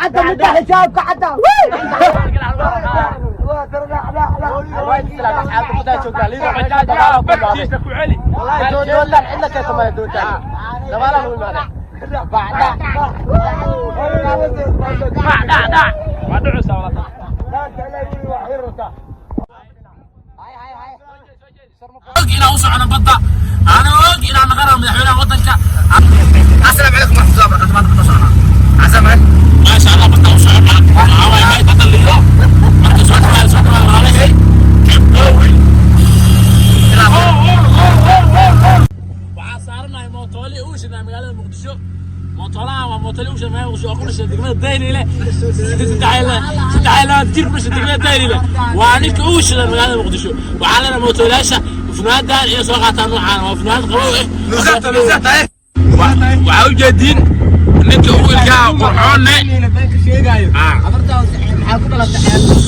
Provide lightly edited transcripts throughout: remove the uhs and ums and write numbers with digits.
حتى انت حسابك حتى السلام عليكم ورحمة الله وبركاته. ما شاء الله بدنا waxaa saaranahay mootooli uu shidnaa magaalada Muqdisho. Mootoolaha waa mootooli uu shidnaa magaalada Muqdisho oo ku dhashay degmada Daynile, 23 jir ku dhashay degmada Daynile. Waa ninka uu shiday magaalada Muqdisho. Waxaa leenahay mootoolayaasha funaanadaan inay soo qaataan noocaan, waa funaanad qabow eh. Waxaa ujeediin ninka ugu ilkaha qurxoonne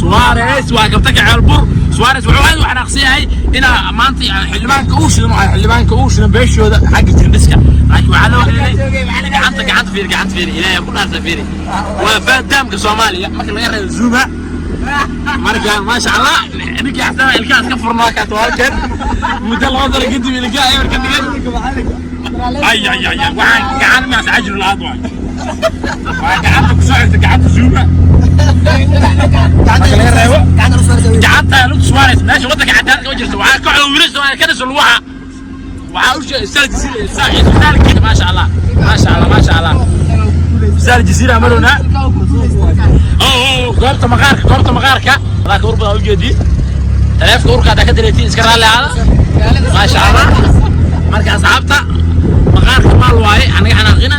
Suarez waa kabtanka Ceelbur. Suarez wuxuu aad u xanaaqsan yahay inaa maanta xildhibaanka uu shidan, waxaa xildhibaanka uu shidan beeshooda xagga jirdhiska, laakiin waxaa loo helay gacanta gacanta fiiri, gacanta fiiri, ilaahay ku dhaarta fiiri, waa faadaamka Soomaaliya marka laga reebo Zuma. Marka maasha Allah ninkii xataa ilkahaas ka furnaa ka tobankan muddo 2 sano kadib ilkaha eber ka dhigay. Ay ay ay, waxaan gacan maas cajru lahaad waay, waa gacanta ku soo xigta gacanta Zuma marka laga reebo gacanta Luis Suarez. Meesha wadanka cadaalad kama jirto. Waxaa kooxda wiilasha Soomaaliya ka dhiso lugaha, waxaa u sheegay Sal Jazeera isbitaalka. Maasha Allah, maasha Allah, maasha Allah, Sal Jazeera marona oo goobta maqaarka, goobta maqaarka walaa ka urbadan ujeedii taleefka urka haddaa ka dareetiin iska raalli ahaada. Maasha Allah, marka asxaabta maqaarka maal waaye anaga xanaaqina.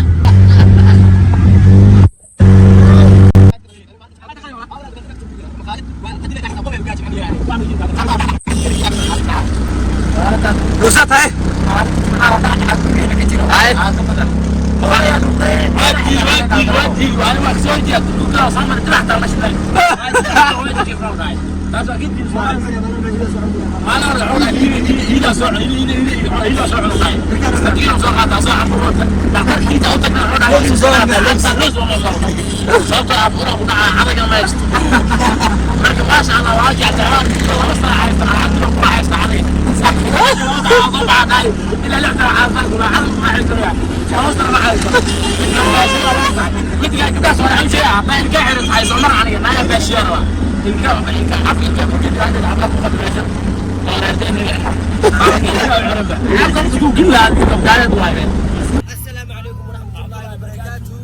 السلام عليكم ورحمة الله وبركاته.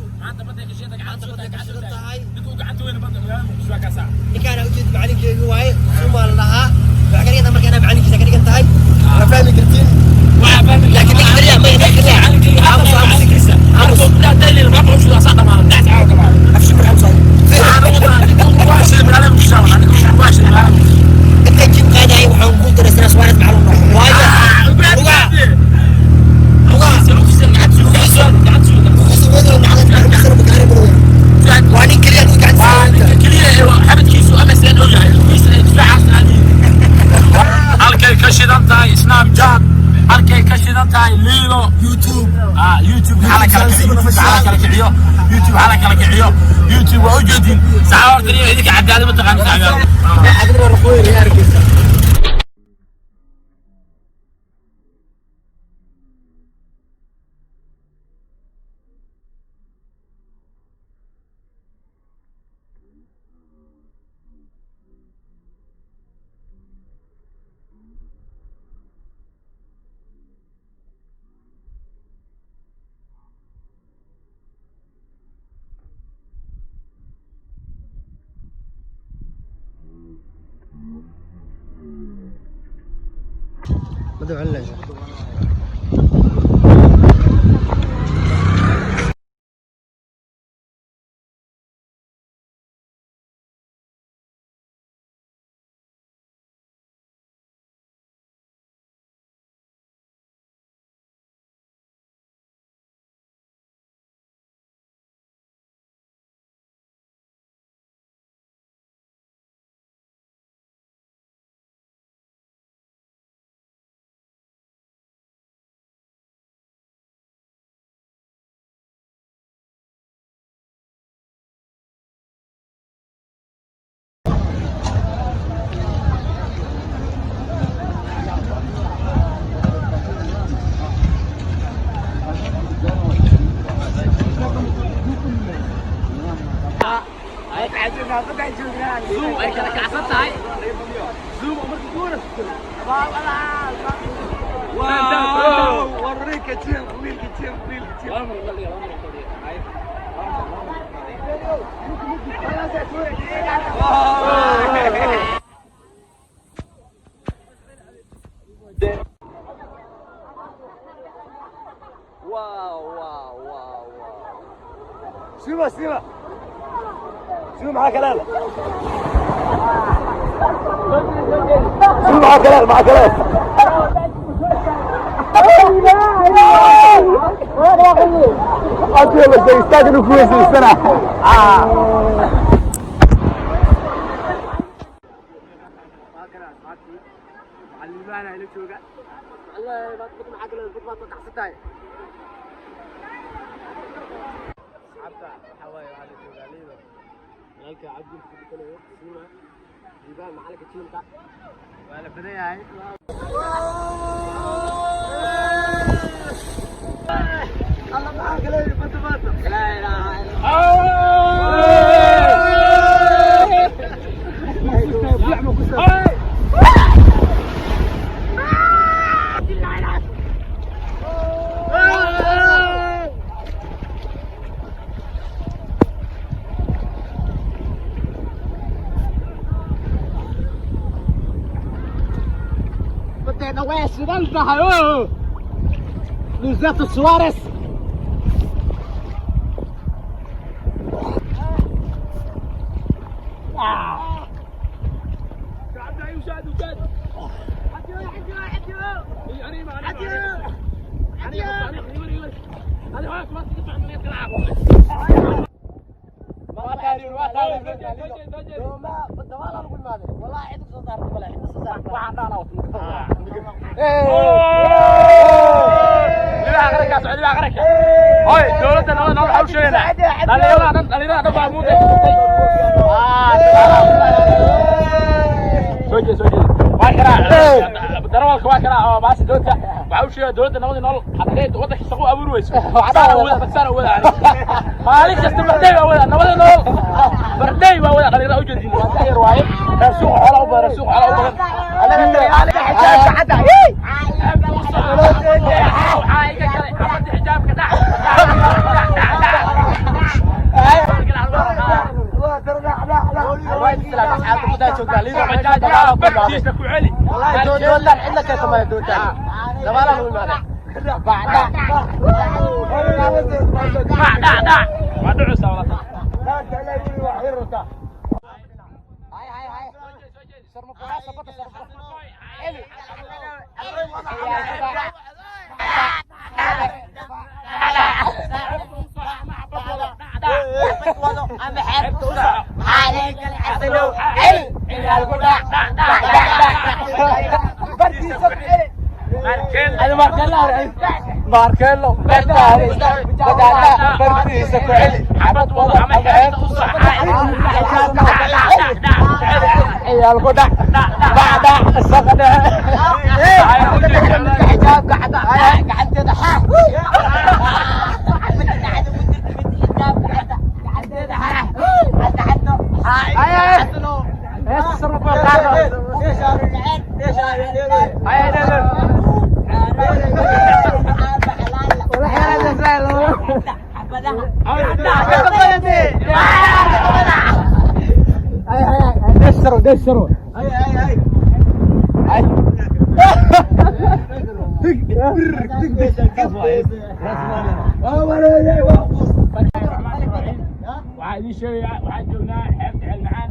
Ninkaan ujeed macalinkeyga waaye, Suumaa la dhahaa. Waxaa ka dhigan marka inaa macalinkiisa ka dhigan tahay, ma fahmi kartiin, laakiin ninka xiriya ma ninka xiriya. Aamus aamus aamus. Inta jib qaadaay waxaan ku daraysanaa Suarez macalin noqdo, waayo lugaha lugaha waa nin keliya lagu Halkay ka shidan tahay Snapchat, halkay ka shidan tahay Lilo, YouTube, YouTube hala kala kiciyo, YouTube hala kala kiciyo, YouTube hala kala kiciyo, YouTube waa ujeedin saxaabta iyo idinka cadaalad ma taqaan saxaabta. Zoom ay kala kacsan tahay. Zoom oo markii ugu horreysay. Wow, warriika jim, wiilka jim, wiilka jim. Laba mar la dhiga, laba mar la dhiga. Wow, wow, wow, wow. Sima, sima. Sima maxaa kale? Sima maxaa kale? Maxaa kale? Adiga la istaag inuu ku weysaysana. Waa la badan yahay. Allah maxaa kale bada bada. Badeena waa sidan tahay oo. Luisito Suarez. Hoy, dowladda nabad nolol waxaa u sheegaynaa. Dhalinyarada dhan baa muudey. Soo jeed, soo jeed. Waa karaa. Darawalka waa karaa oo baasi doonta. Waxaa u sheegaa dowladda nabad nolol hadday waddanka shaqo u abuuri weyso. Saan awooda, saan awooda. Maalin kasta bardey waa wada nabad nolol. Bardey waa wada dhalinyarada u jeedin. Waa yar waaye. Reer suuqa xoolaha u badan, reer suuqa xoolaha u badan. Waxaa iga galay xabadda xijaabka dhac. Bartiisa ku celi. Dhac, dhac, dhac. Waa dhucusaa walata. Marcelo, bartiisa ku celi. Xabad wado ama xeebta u soco. Ciyaal ku dhac, dhac, dhac, isaga dhac. Xijaabka gacanteeda xaa. Desharo, desharo. Waxaa idiin sheegayaa, waxaan joognaa xeebta Ceelmacaan.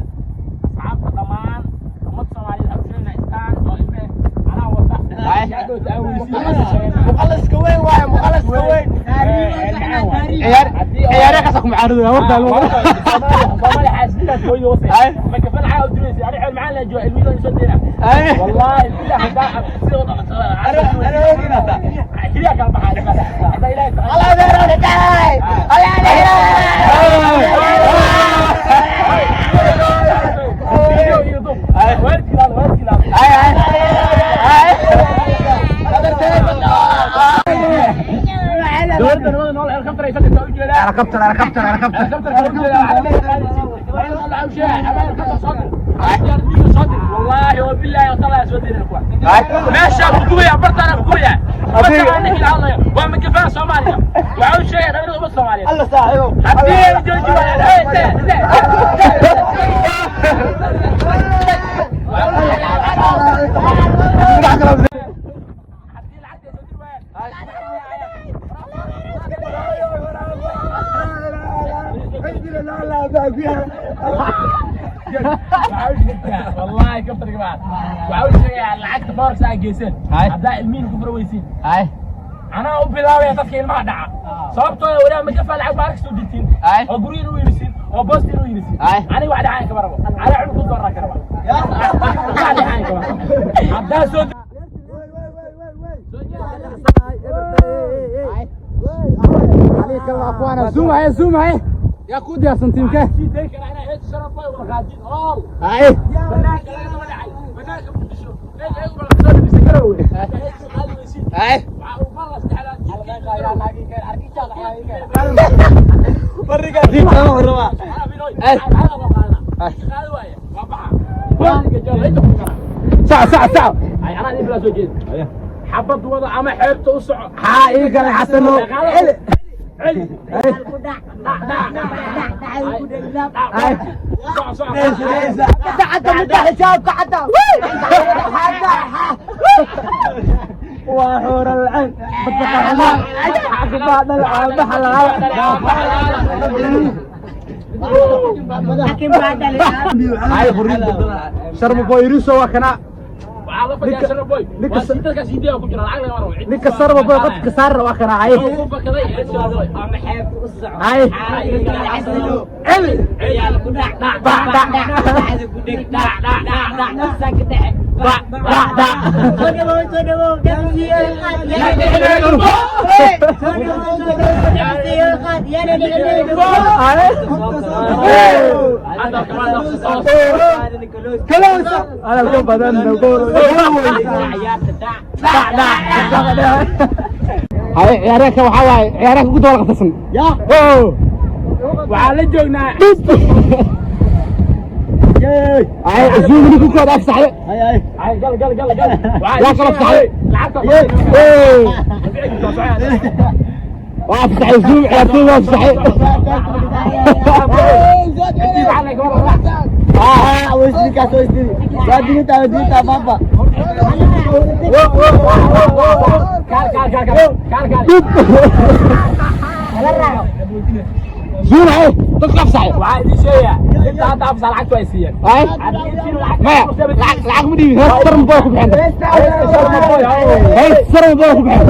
Asxaabta dhammaan ummad Soomaaliyeed waxaan u sheegaynaa istaan oo ilme anaa wata. Muqalaska weyn waaye, muqalaska weyn. Ciyaar kaas ku mucaarado horta. Soomaali xaasidintaas hooyada wasay. Marka falcaa u dilaysa ani Ceelmacaan la jooga ilmihi soo deena. Wallahi billah hadaa sida wada keliya kala baxaa hadaa Ilaahay tahay. Dowladda nabada nolol helicopter ay saddex u jeedaa. Helicopter, helicopter, helicopter. والله وبالله وطلع سودين اخوان ماشي ابو برتنا ابويا ومن كفايه صوماليا وعاود شيء انا بس صوماليا الله صاحبه حبيبي جوجو والله كفر يا جماعه وعاوز lacagta forex aa geyseen haddaa ilmihiin ku farweysiin anaa u bilaabaya dadka ilmaha dhaca sababtoo walaal ma kafa lacag baa arkasoo dirtiin oo guryihin u iibisiin oo boostiin u iibisiin aniga wax dhacaan kama rabo anaa cunug ku dooraa ka raba wax dhacaan kama rabo haddaa soo عليك الله اخوانا زوم هاي زوم هاي يا كود يا سنتيم كه sii dayn karaa inaa hees sharaf way wada qaadin all هاي banaanka laga daba dhacay banaanka muqdisho meel ayagu baa soo dhibisay garowe hees qaadi weysiin هاي waxaa uu ballas dhexlaa ساعة ساعة ساعة xabad wada ama xeebta u soco ها ايه قال حسن وحور العين شرب بويروسو وكنا ninka sarba boy qadka saar waa kana ay ay انا الكم بدل نقول هاي عيارك waxaa waaye ciyaaraha ugu dawal qabsan ya waxaa la joognaa ay zoom ku kooda afsaxay gal gal gal gal yaa kala afsaxay waa afsaxay zoom ciyaartoy waa afsaxay zoom ay dadka afsaxay waxaa idin sheegaa inta hadda afsa lacagtu ay siiyeen ay maya lacag ma dhiibin hees sarma boy ku bixin hees sarma boy ku bixin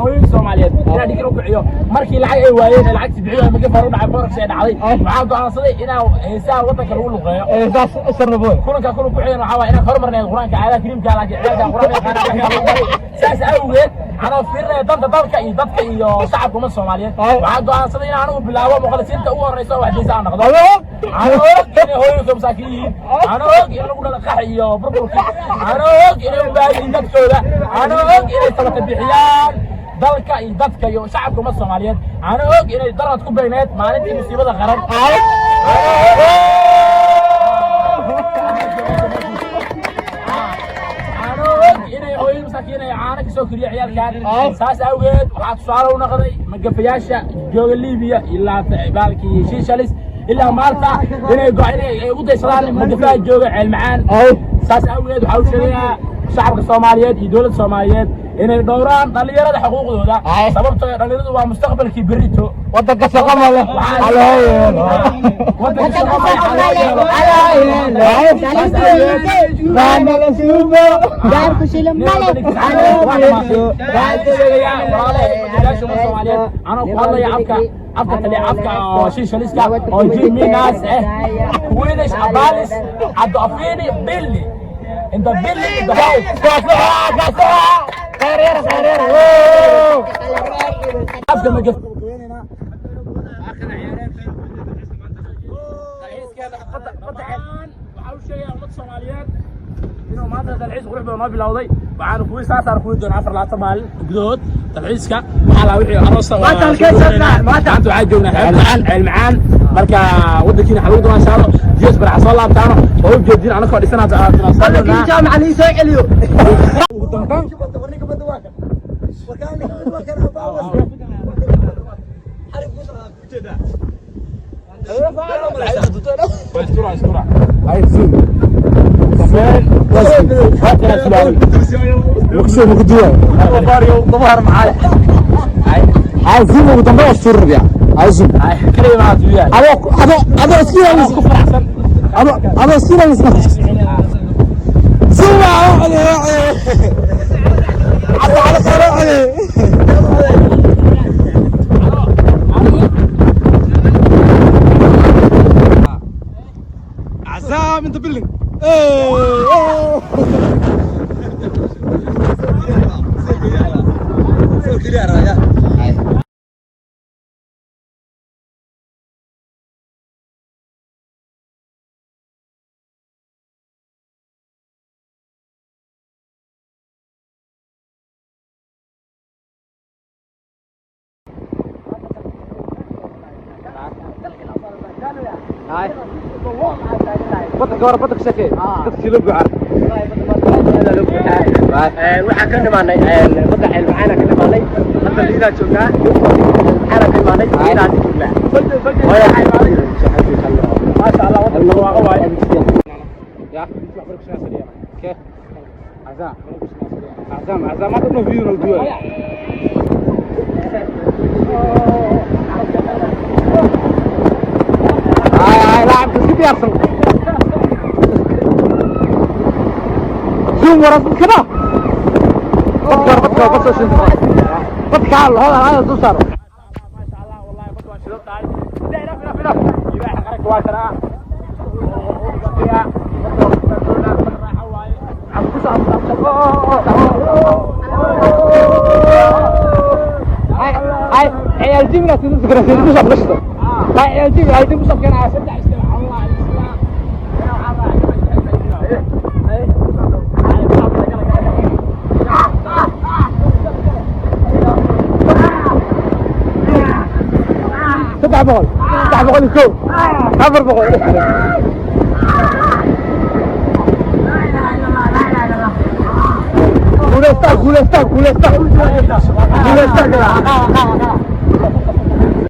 hooyooyinka Soomaaliyeed inaan dhigin u kiciyo markii lacag ay waayeen ee lacagti bixiyo maga far u dhacay forex ee dhacday waxaa go'aansaday inaan heesaha wadanka lagu luqeeyo heesaas sarma boy kulanka kulan ku xigana waxaa waaye inaan horumarnay quraanka aadaha kariimka laakiin ciyaalka quraanka yaqaana saas awgeed anoo fiirinaya danta dalka iyo dadka iyo shacabka ummadda Soomaaliyeed waxaa go'aansaday inaan anigu bilaabo muqallisiinta ugu horreysa oo waxdaysa aan noqdo anoo og inay hooyooyinka masaakiin yihiin anoo og in lagu dhala qax iyo burburka anoo og inay u baahan yihiin dadkooda anoo og inay sabata bixiyaan dalka iyo dadka iyo shacabka ummadda Soomaaliyeed anoo og inay darad ku beegneed maalintii musiibada qaran anoo og inay hooyada masaakiin ay caano kasoo koriya ciyaalkan saas awgeed waxaa tusaale u noqday magafayaasha jooga liibiya ilaa baalkii shiishalis ilaa maalta inay inay ugu daysadaan magafaha jooga ceelmacaan saas awgeed waxaa u sheegayaa shacabka Soomaaliyeed iyo dowladda Soomaaliyeed inay dhowraan dhalinyarada xuquuqdooda sababtoo ah dhalinyaradu waa mustaqbalkii berrito wadanka shaqo ma leh wadanka shaqo ma anoo ku hadlaya afka afka tali afka oo shiishaliska oo jiminas eh Swedish abalis abdo afini billi in the billi in the house afka magaf waxaa u sheegaya ummadda Soomaaliyeed inuu maanta dalxiis qurux badan noo bilowday. Waxaanu kuwii saasaan kuwii doonaa 24 maalin gudahood dalxiiska waxaa laa wixii aroosta. Maanta halkee joognaa? Maanta? Maanta waxaa joognaa xeeb macaan, ceel macaan. Marka wadankiina waxaa lagu damaashaado gees baraxa soo laabtaano oo u jeedin anakoo Wadankii dhisanaa. Jaamaca lii soo celiyo. Ugu dambeyn istura istura ay zoom. Ugu dambeyn waa kana su'aal مكسور مكدوه عايزين ugu dambeyn waa soo rabiya عايزين. Ay kaliya ma tuuyaa. Adoo adoo iska ku faraxsan. Adoo iska زوم على على على. عزام انت بلين. Badda ka war, badda ka sheekee, dadka sii loo buuxaa. Waxaan ka nimaanay badda ceel macaana ka nimaanay. Hadda liidaa joognaa, macaana ka nimaanay, liidaa hadda joognaa. Maasha Allah, wadanka barwaaqo waaye. Ya ke عزام عزام عزام ما تبنوا فيديو نودوه. هاي هاي لاعب كيف يحصل زوم ورا كذا بدك بدك بس بدك هذا هذا دوسر. Maasha Allah, wallahi badda waa shidan tahay. Enough, enough, enough. Libaaxa qaranka waa kanaa. Raaxo waaye. هاي عيال جملة تذكر تذكر بس هاي عيال جملة هاي تبص كان Saddex isla Allah isla. 700 701 400. Guuleysta, guuleysta, guuleysta, guuleysta.